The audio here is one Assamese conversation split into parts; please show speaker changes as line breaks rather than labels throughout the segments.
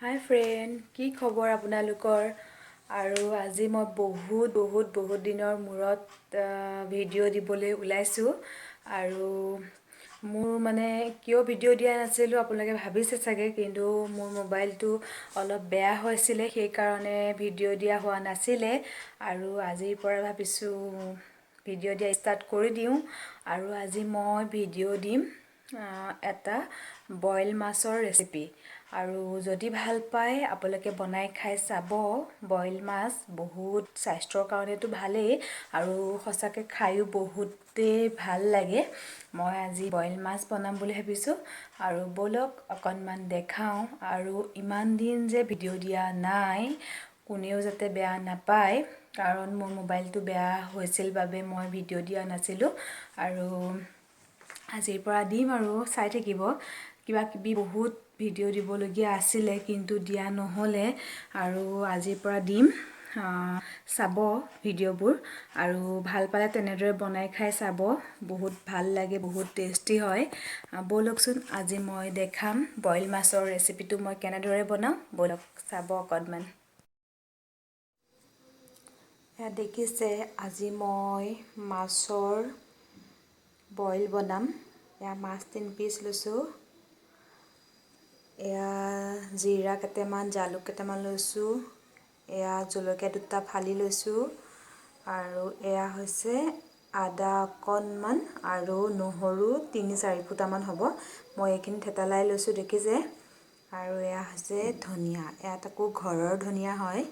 হাই ফ্ৰেণ্ড, কি খবৰ আপোনালোকৰ? আৰু আজি মই বহুত বহুত বহুত দিনৰ মূৰত ভিডিঅ' দিবলৈ ওলাইছোঁ। আৰু মোৰ মানে কিয় ভিডিঅ' দিয়া নাছিলোঁ আপোনালোকে ভাবিছে চাগে, কিন্তু মোৰ মোবাইলটো অলপ বেয়া হৈছিলে, সেইকাৰণে ভিডিঅ' দিয়া হোৱা নাছিলে। আৰু আজিৰ পৰা ভাবিছোঁ ভিডিঅ' দিয়া ষ্টাৰ্ট কৰি দিওঁ। আৰু আজি মই ভিডিঅ' দিম এটা বইল মাছৰ ৰেচিপি। আৰু যদি ভাল পায় আপোনালোকে বনাই খাই চাব। বইল মাছ বহুত স্বাস্থ্যৰ কাৰণেতো ভালেই আৰু সঁচাকৈ খায়ো বহুতেই ভাল লাগে। মই আজি বইল মাছ বনাম বুলি ভাবিছোঁ আৰু ব'লক অকণমান দেখাওঁ। আৰু ইমান দিন যে ভিডিঅ' দিয়া নাই, কোনেও যাতে বেয়া নাপায়, কাৰণ মোৰ মোবাইলটো বেয়া হৈছিল বাবে মই ভিডিঅ' দিয়া নাছিলোঁ। আৰু আজিৰ পৰা দিম আৰু চাই থাকিব। কিবা কিবি বহুত ভিডিঅ' দিবলগীয়া আছিলে, কিন্তু দিয়া নহ'লে। আৰু আজিৰ পৰা দিম, চাব ভিডিঅ'বোৰ আৰু ভাল পালে তেনেদৰে বনাই খাই চাব। বহুত ভাল লাগে, বহুত টেষ্টি হয়। ব'লকচোন, আজি মই দেখাম বইল মাছৰ ৰেচিপিটো মই কেনেদৰে বনাওঁ। ব'লক, চাব অকণমান। এয়া দেখিছে, আজি মই মাছৰ বইল বনাম। এয়া মাছ 3 পিচ লৈছোঁ। এয়া জিৰা কেইটামান, জালুক কেইটামান লৈছোঁ। এয়া জলকীয়া দুটা ফালি লৈছোঁ। আৰু এয়া হৈছে আদা অকণমান আৰু নহৰু 3-4 ফুটামান হ'ব। মই এইখিনি থেতেলাই লৈছোঁ, দেখিছে। আৰু এয়া হৈছে ধনিয়া, ইয়াত আকৌ ঘৰৰ ধনিয়া হয়।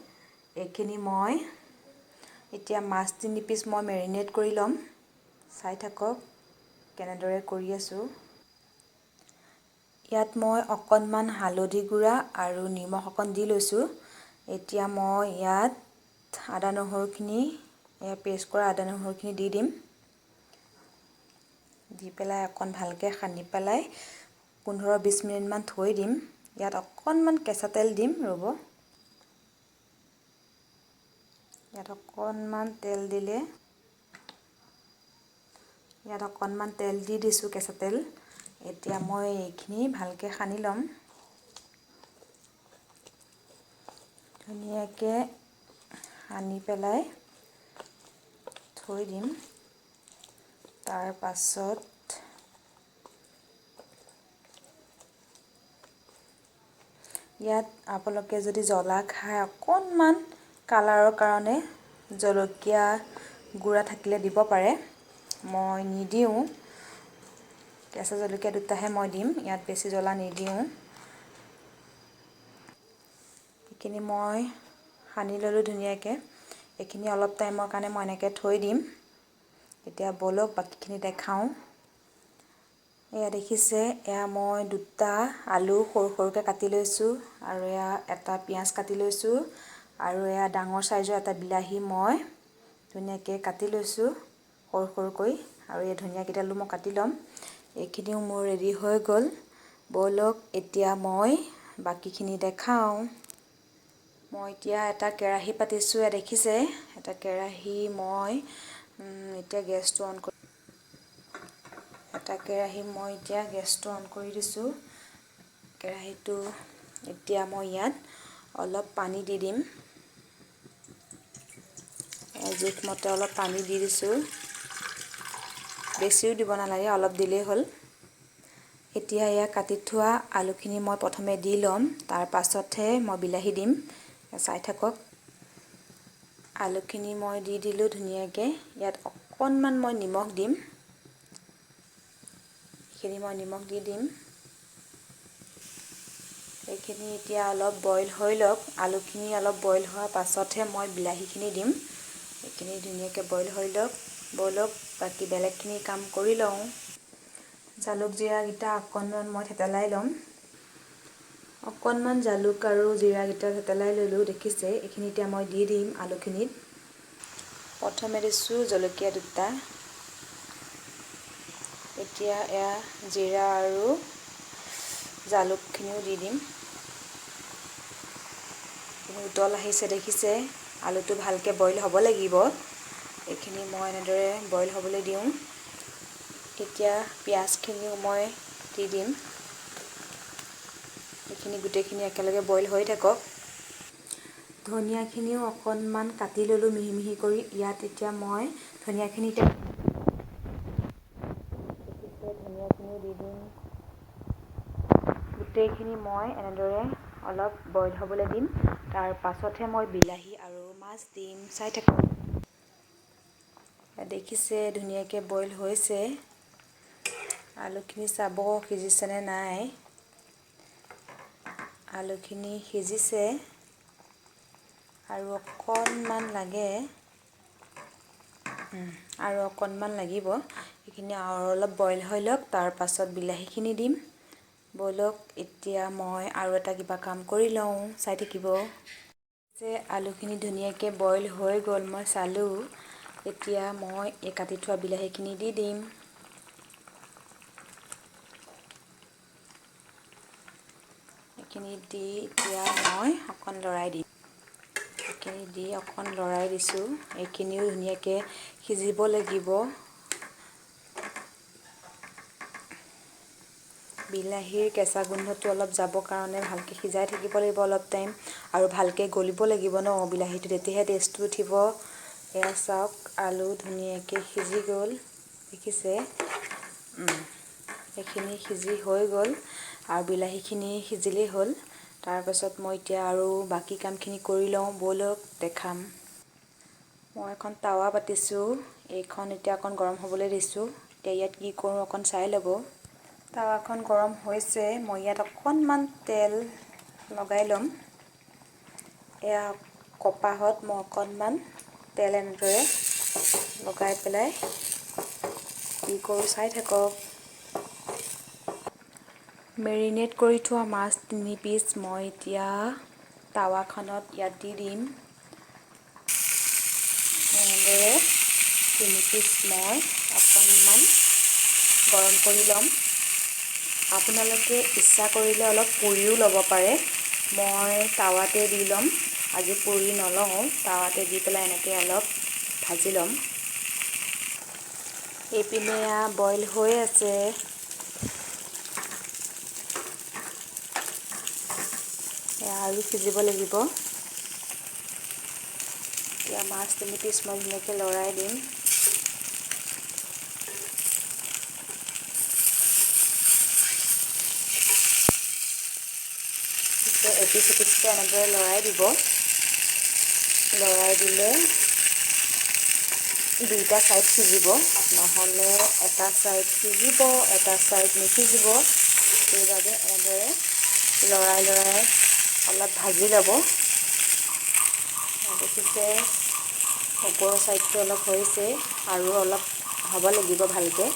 এইখিনি মই এতিয়া মাছ 3 পিচ মই মেৰিনেট কৰি ল'ম। চাই থাকক কেনেদৰে কৰি আছোঁ। ইয়াত মই অকণমান হালধি গুড়া আৰু নিমখ অকণ দি লৈছোঁ। এতিয়া মই ইয়াত আদা নহৰুখিনি, পেষ্ট কৰা আদা নহৰুখিনি দি দিম। দি পেলাই অকণ ভালকৈ সানি পেলাই 15-20 মিনিটমান থৈ দিম। ইয়াত অকণমান কেঁচা তেল দিম, ৰ'ব। ইয়াত অকণমান তেল দিলে, ইয়াত অকণমান তেল দি দিছোঁ, কেঁচা তেল। এতিয়া মই এইখিনি ভালকৈ সানি ল'ম। ধুনীয়াকৈ সানি পেলাই থৈ দিম। তাৰ পাছত ইয়াত আপোনালোকে যদি জ্বলা খায়, অকণমান কালাৰৰ কাৰণে জলকীয়া গুড়া থাকিলে দিব পাৰে। মই নিদিওঁ, কেঁচা জলকীয়া দুটাহে মই দিম ইয়াত, বেছি জ্বলা নিদিওঁ। এইখিনি মই সানি ল'লোঁ ধুনীয়াকৈ। এইখিনি অলপ টাইমৰ কাৰণে মই এনেকৈ থৈ দিম। এতিয়া ব'লক, বাকীখিনি দেখাওঁ। এয়া দেখিছে, এয়া মই দুটা আলু সৰু সৰুকৈ কাটি লৈছোঁ আৰু এয়া এটা পিঁয়াজ কাটি লৈছোঁ আৰু এয়া ডাঙৰ চাইজৰ এটা বিলাহী মই ধুনীয়াকৈ কাটি লৈছোঁ সৰু সৰুকৈ। আৰু এই ধনিয়াকেইডালো মই কাটি ল'ম। এইখিনিও মোৰ ৰেডি হৈ গ'ল। ব'লক, এতিয়া মই বাকীখিনি দেখাওঁ। মই এতিয়া এটা কেৰাহী পাতিছোঁ। এয়া দেখিছে, এটা কেৰাহী মই এতিয়া গেছটো অন কৰি এটা কেৰাহী মই এতিয়া গেছটো অন কৰি দিছোঁ। কেৰাহীটো এতিয়া মই ইয়াত অলপ পানী দি দিম। জোখমতে অলপ পানী দি দিছোঁ। বেছিও দিব নালাগে, অলপ দিলেই হ'ল। এতিয়া এয়া কাটি থোৱা আলুখিনি মই প্ৰথমে দি ল'ম, তাৰ পাছতহে মই বিলাহী দিম। চাই থাকক। আলুখিনি মই দি দিলোঁ ধুনীয়াকৈ। ইয়াত অকণমান মই নিমখ দিম। এইখিনি মই নিমখ দি দিম। এইখিনি এতিয়া অলপ বইল হৈ লওক। আলুখিনি অলপ বইল হোৱাৰ পাছতহে মই বিলাহীখিনি দিম। এইখিনি ধুনীয়াকৈ বইল হৈ লওক। ব'লক, বাকী বেলেগখিনি কাম কৰি লওঁ। জালুক জিৰাকেইটা অকণমান মই থেতেলাই ল'ম। অকণমান জালুক আৰু জিৰাকেইটা থেতেলাই ল'লোঁ, দেখিছে। এইখিনি এতিয়া মই দি দিম আলুখিনিত। প্ৰথমে দিছোঁ জলকীয়া দুটা। এতিয়া এয়া জিৰা আৰু জালুকখিনিও দি দিম। উতল আহিছে, দেখিছে। আলুটো ভালকৈ বইল হ'ব লাগিব। এইখিনি মই এনেদৰে বইল হ'বলৈ দিওঁ। এতিয়া পিঁয়াজখিনিও মই দি দিম। এইখিনি গোটেইখিনি একেলগে বইল হৈ থাকক। ধনিয়াখিনিও অকণমান কাটি ল'লোঁ মিহি মিহি কৰি। ইয়াত এতিয়া মই ধনিয়াখিনি ধনিয়াখিনিও দি দিম। গোটেইখিনি মই এনেদৰে অলপ বইল হ'বলৈ দিম, তাৰ পাছতহে মই বিলাহী আৰু মাছ দিম। চাই থাকক, দেখিছে ধুনীয়াকৈ বইল হৈছে। আলুখিনি চাব সিজিছেনে নাই। আলুখিনি সিজিছে আৰু অকণমান লাগে, আৰু অকণমান লাগিব। এইখিনি আৰু অলপ বইল হৈ লওক, তাৰ পাছত বিলাহীখিনি দিম। ব'লক এতিয়া মই আৰু এটা কিবা কাম কৰি লওঁ, চাই থাকিব। যে আলুখিনি ধুনীয়াকৈ বইল হৈ গ'ল, মই চালোঁ। এতিয়া মই এই কাটি থোৱা বিলাহীখিনি দি দিম। এইখিনি দি এতিয়া মই অকণ লৰাই দিম। এইখিনি দি অকণ লৰাই দিছোঁ। এইখিনিও ধুনীয়াকৈ সিজিব লাগিব। বিলাহীৰ কেঁচা গোন্ধটো অলপ যাবৰ কাৰণে ভালকৈ সিজাই থাকিব লাগিব অলপ টাইম, আৰু ভালকৈ গলিব লাগিব ন বিলাহীটো, তেতিয়াহে টেষ্টটো উঠিব। এয়া চাওক, আলু ধুনীয়াকৈ সিজি গ'ল, দেখিছে। এইখিনি সিজি হৈ গ'ল আৰু বিলাহীখিনি সিজিলেই হ'ল। তাৰপাছত মই এতিয়া আৰু বাকী কামখিনি কৰি লওঁ। ব'লক দেখাম। মই এখন টাৱা পাতিছোঁ, এইখন এতিয়া অকণ গৰম হ'বলৈ দিছোঁ। এতিয়া ইয়াত কি কৰোঁ অকণ চাই ল'ব। টাৱাখন গৰম হৈছে, মই ইয়াত অকণমান তেল লগাই ল'ম। এয়া কপাহত মই অকণমান তেল এনেদৰে লগাই পেলাই কি কৰোঁ চাই থাকক। মেৰিনেট কৰি থোৱা মাছ 3 পিচ মই এতিয়া টাৱাখনত ইয়াত দি দিম। এনেদৰে 3 পিচ মই অকণমান গৰম কৰি ল'ম। আপোনালোকে ইচ্ছা কৰিলে অলপ পুৰিও ল'ব পাৰে। মই টাৱাতে দি ল'ম, আজি পুৰি নলওঁ। টাৱাতে দি পেলাই এনেকৈ অলপ ভাজি ল'ম। এইপিনে বইল হৈ আছে। আৰু সিজিব লাগিব। এতিয়া মাছ 3 পিচ মই ধুনীয়াকৈ লৰাই দিম। এপিচ এপিচকৈ এনেদৰে লৰাই দিব। লৰাই দিলে দুইটা ছাইড সিজিব, নহ'লে এটা ছাইড সিজিব এটা ছাইড নিসিজিব। সেইবাবে এনেদৰে লৰাই লৰাই অলপ ভাজি ল'ব। দেখিছে ওপৰৰ ছাইডটো অলপ হৈছে, আৰু অলপ হ'ব লাগিব ভালকৈ।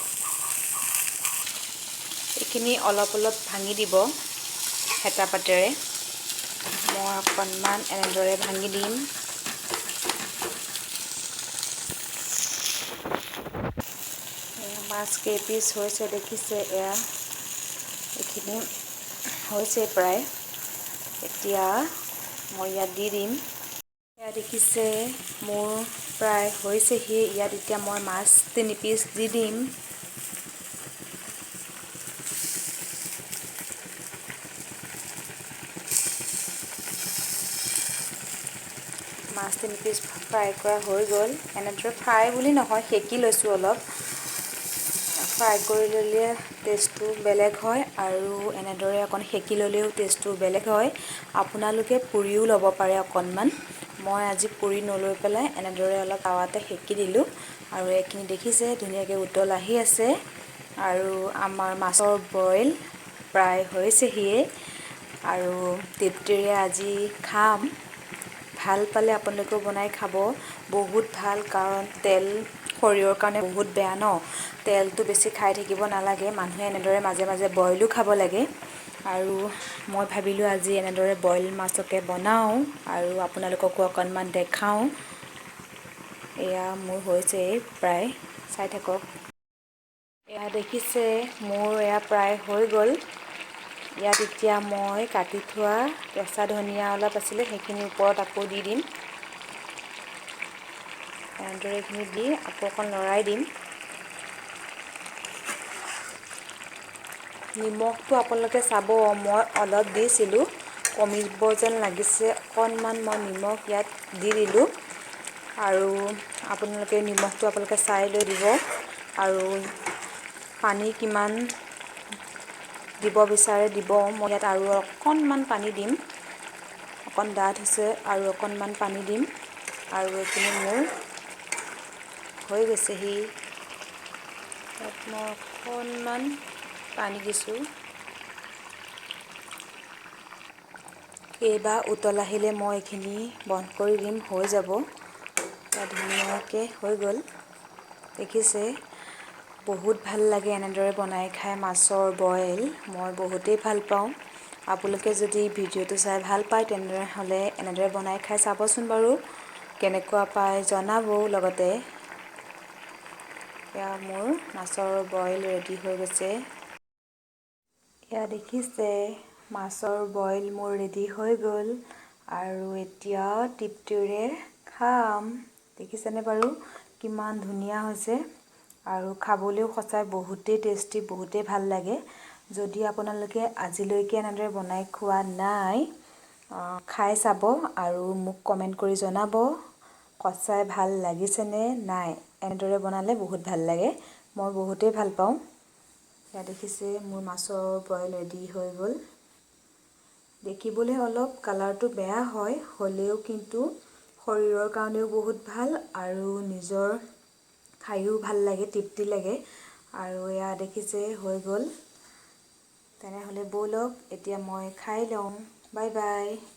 এইখিনি অলপ অলপ ভাঙি দিব হেতা পাতেৰে। মই অকণমান এনেদৰে ভাঙি দিম। মাছ কেইপিচ হৈছে দেখিছে, এয়া এইখিনি হৈছে প্ৰায়। এতিয়া মই ইয়াত দি দিম। এয়া দেখিছে মোৰ প্ৰায় হৈছেহি। ইয়াত এতিয়া মই মাছ 3 পিচ দি দিম। মাছ 3 পিচ ফ্ৰাই কৰা হৈ গ'ল। এনেদৰে ফ্ৰাই বুলি নহয়, সেকি লৈছোঁ অলপ। ফ্ৰাই কৰি ল'লে টেষ্টটো বেলেগ হয়, আৰু এনেদৰে অকণ সেকি ল'লেও টেষ্টটো বেলেগ হয়। আপোনালোকে পুৰিও ল'ব পাৰে অকণমান। মই আজি পুৰি নলৈ পেলাই এনেদৰে অলপ টাৱাতে সেকি দিলোঁ। আৰু এইখিনি দেখিছে ধুনীয়াকৈ উতল আহি আছে, আৰু আমাৰ মাছৰ বইল প্ৰায় হৈছেহিয়ে। আৰু তৃপ্তিৰে আজি খাম। ভাল পালে আপোনালোকেও বনাই খাব, বহুত ভাল। কাৰণ তেল শৰীৰৰ কাৰণে বহুত বেয়া ন, তেলটো বেছি খাই থাকিব নালাগে। মানুহে এনেদৰে মাজে মাজে বইলো খাব লাগে। আৰু মই ভাবিলোঁ আজি এনেদৰে বইল মাছকে বনাওঁ আৰু আপোনালোককো অকণমান দেখাওঁ। এয়া মোৰ হৈছে প্ৰায়, চাই থাকক। এয়া দেখিছে মোৰ এয়া প্ৰায় হৈ গ'ল। ইয়াত এতিয়া মই কাটি থোৱা কেঁচা ধনিয়া অলপ আছিলে, সেইখিনি ওপৰত আকৌ দি দিম। এনেদৰে এইখিনি দি আকৌ অকণ লৰাই দিম। নিমখটো আপোনালোকে চাব, মই অলপ দিছিলোঁ, কমিব যেন লাগিছে, অকণমান মই নিমখ ইয়াত দি দিলোঁ। আৰু আপোনালোকে নিমখটো আপোনালোকে চাই লৈ দিব আৰু পানী কিমান দিব বিচাৰে দিব। মই ইয়াত আৰু অকণমান পানী দিম, অকণ ডাঠ হৈছে, আৰু অকণমান পানী দিম। আৰু এইখিনি মোৰ হৈ গৈছেহি। ইয়াত মই অকণমান পানী দিছোঁ। এইবাৰ উতল আহিলে মই এইখিনি বন্ধ কৰি দিম, হৈ যাব ধুনীয়াকৈ। হৈ গ'ল, দেখিছে? বহুত ভাল লাগে এনেদৰে বনাই খাই মাছৰ বইল, মই বহুতেই ভাল পাওঁ। আপোনালোকে যদি ভিডিঅ'টো চাই ভাল পায়, তেনেহ'লে এনেদৰে বনাই খাই চাবচোন বাৰু, কেনেকুৱা পায় জনাবও লগতে। এয়া মোৰ মাছৰ বইল ৰেডি হৈ গৈছে। এয়া দেখিছে, মাছৰ বইল মোৰ ৰেডি হৈ গ'ল আৰু এতিয়া তৃপ্তিৰে খাম। দেখিছেনে বাৰু কিমান ধুনীয়া হৈছে? আৰু খাবলৈও সঁচাই বহুতেই টেষ্টি, বহুতেই ভাল লাগে। যদি আপোনালোকে আজিলৈকে এনেদৰে বনাই খোৱা নাই, খাই চাব আৰু মোক কমেণ্ট কৰি জনাব সঁচাই ভাল লাগিছেনে নাই। এনেদৰে বনালে বহুত ভাল লাগে, মই বহুতেই ভাল পাওঁ। এয়া দেখিছে, মোৰ মাছৰ বইল ৰেডি হৈ গ'ল। দেখিবলৈ অলপ কালাৰটো বেয়া হয়, হ'লেও কিন্তু শৰীৰৰ কাৰণেও বহুত ভাল আৰু নিজৰ খায়ো ভাল লাগে, তৃপ্তি লাগে। আৰু এয়া দেখিছে, হৈ গ'ল। তেনেহ'লে ব'লক, এতিয়া মই খাই লওঁ। Bye bye.